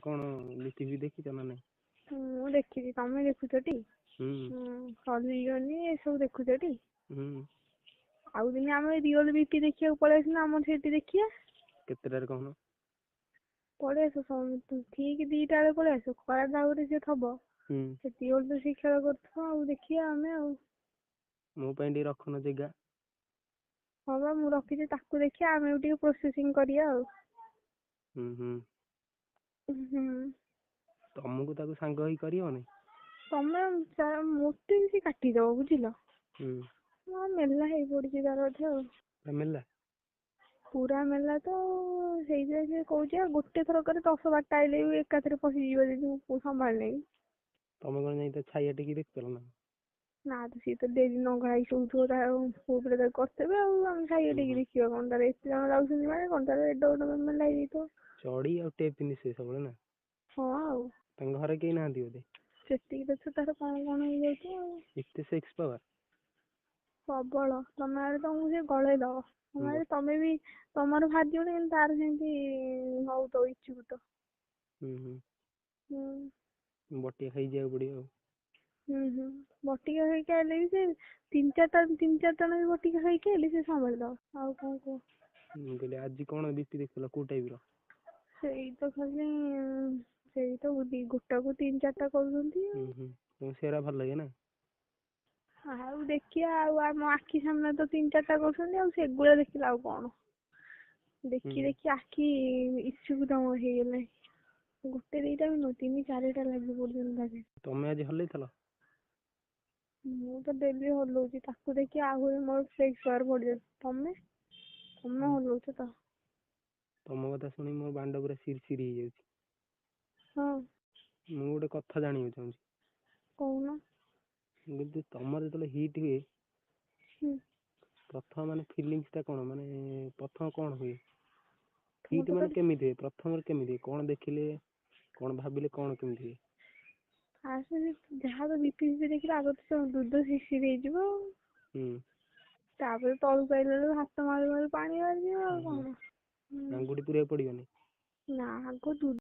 କଣ ବିପି ଫିପି ଦେଖିଛ ନା ନାଇଁ? ମୁଁ ଦେଖିଛି, ତମେ ଦେଖୁଛ ଟି? ହୁଁ। ସଲିଓନି ଏସବୁ ଦେଖୁଛ ଟି? ହୁଁ। ଆଉ ଦିନେ ଆମେ ରିଅଲ ବିପି ଦେଖିବାକୁ ପଳେଇ ଆସିଲେ ଆମର ସେଇଠି ଦେଖିବା। କେତେଟାରେ କହୁନ? ପଳେଇ ଆସ, ଠିକ 2ଟା ବେଳେ ପଳେଇ ଆସ, ଖରା ଦାଉରେ ସିଏ ଥବ। ହୁଁ। ସେତିକି ବେଳେ ତ ସେ ଖେଳ କରୁଥିବ ଆଉ ଦେଖିବା ଆମେ ଆଉ। ମୋ ପାଇଁ ଟିକେ ରଖୁନ ଜେଗା। ହଁ ବା, ମୁଁ ରଖିଛି ତାକୁ ଦେଖିବା, ଆମେ ବି ଟିକେ ପ୍ରୋସେସିଂ କରିବା ଆଉ। ହୁଁ ହୁଁ। ହୁଁ। ତମକୁ ତାକୁ ସାଙ୍ଗ ହେଇ କରିହବନି? ତମେ ମୋତେ ବି ସେ କାଟିଦବ ବୁଝିଲ। ହୁଁ। ହଁ, ମେଲା ହେଇ ପଡିଛି ତାର ବୋଧେ ଆଉ। ପୁରା ମେଲା? ପୁରା ମେଲା ତ, ସେଇଥିପାଇଁ ସେ କହୁଛି ଆଉ ଗୋଟେ ଥରକରେ 10-12ଟା ଆଇଲେ ବି ଏକାଥରେ ପଶିଯିବ ଯଦି ମୁଁ ସମ୍ଭାଳି ନେବି। ତମେ କଣ ଯାଇ ତା ଛାଇଆ ଟେକି ଦେଖୁଥିଲ ନା? ନା ତ, ସିଏ ତ ଡେଲି ନଙ୍ଗଳା ହେଇକି ଶୋଉଥିବ, ତା ପୁଅ ପିଲା ତାକୁ କରିଥିବେ, ଆଉ ଆମେ ଛାଇଆ ଟେକି ଦେଖିବା କଣ? ତାର ଏତେ ଜଣ ଯାଉଛନ୍ତି ମାନେ କଣ ତାର ଏଡେ ବଡ ମେଲା ହେଇଯାଇଥିବ। ଚଡି ଆଉ ଟେପ୍ ପିନ୍ଧି ଶୁଏ ସବୁବେଳେ ନା? ହଁ ଆଉ। ତାଙ୍କ ଘରେ କେହି ନାହାନ୍ତି ବୋଧେ? ସେତିକି ତ ତାର କଣ କଣ ହେଇଯାଉଥିବ ଆଉ। ଏତେ ସେକ୍ସ ପାୱାର? ପ୍ରବଳ। ତମେ ଆଡେ ତମକୁ ସେ ଗଳେଇ ଦବ। ତମେ ଆଡେ ତମେ ବି ତମର ବାହାରିଯିବନି, କିନ୍ତୁ ତାର ସେମିତି ହଉଥିବ ଇଚ୍ଛୁକ। ହୁଁ ହୁଁ। ହୁଁ। ବଟିକା ଖାଇ ଯିବାକୁ ପଡିବ ଆଉ। ହୁଁ ହୁଁ, ବଟିକା ଖାଇକି ଆଇଲେ ବି ସେ 3-4ଟା, 3-4 ଜଣ ବି ବଟିକା ଖାଇକି ଆଇଲେ ସେ ସମ୍ଭାଳି ଦବ। ଆଉ କଣ କୁହ? ମୁଁ କହିଲି ଆଜି କଣ ବିପି ଦେଖୁଥିଲ, କୋଉ ଟାଇପ ର? ସେଇ ତ ଖାଲି ସେଇ ତ ଗୋଟାକୁ 3-4ଟା କରୁଛନ୍ତି ଆଉ। ହୁଁ ହୁଁ, ତମକୁ ସେରା ଭଲ ଲାଗେ ନା? ଆଉ ଦେଖିବା, ଆଉ ଆମ ଆଖି ସାମ୍ନାରେ ତ 3-4ଟା କରୁଛନ୍ତି, ଆଉ ସେଗୁଡା ଦେଖିଲା ଆଉ କଣ ଦେଖି ଦେଖି ଆଖି ଇଚ୍ଛୁକ ତମ ହେଇଗଲାଣି। ଗୋଟେ ଦିଟା ବି ନୁହଁ, 3-4ଟା ଲାଗି ପଡୁଛନ୍ତି ତା ଦେହରେ। ତମେ ଆଜି ହଲେଇଥିଲ? ମୁଁ ତ ଡେଲି ହଲଉଛି, ତାକୁ ଦେଖି ଆହୁରି ମୋର ସେକ୍ସ ପାୱାର ବଢିଯାଉଛି। ତମେ ତମେ ହଲଉଛ ତ? ତମ କଥା ଶୁଣି ମୋ ବାଣ୍ଡ ପୁରା ସିରି ସିରି ହେଇଯାଉଛି। ହଁ। ମୁଁ ଗୋଟେ କଥା ଜାଣିବାକୁ ଚାହୁଁଛି। କହୁନ। କିନ୍ତୁ ତମର ଯେତେବେଳେ ହିଟ୍ ହୁଏ, ପ୍ରଥମ ମାନେ ଫିଲିଙ୍ଗସ୍ ଟା କଣ, ମାନେ ପ୍ରଥମ କଣ ହୁଏ? ହିଟ୍ ମାନେ କେମିତି ହୁଏ ପ୍ରଥମରେ, କେମିତି କଣ ଦେଖିଲେ, କଣ ଭାବିଲେ, କଣ କେମିତି ହୁଏ? ଫାଷ୍ଟ ଯାହା ତ ବିପି ଫିପି ଦେଖିଲେ ଆଗ ତ ଦୁଧ ଶିଶିରି ହେଇଯିବ ଆଉ। ହୁଁ। ତାପରେ ତଳକୁ ଆଇଲା ବେଳକୁ ହାତ ମାରୁ ମାରୁ ପାଣି ବାହାରିଯିବ ଆଉ କଣ। ଆଙ୍ଗୁଠି ପୁରେଇବାକୁ ପଡିବନି? ନା, ଆଗ ଦୁଧ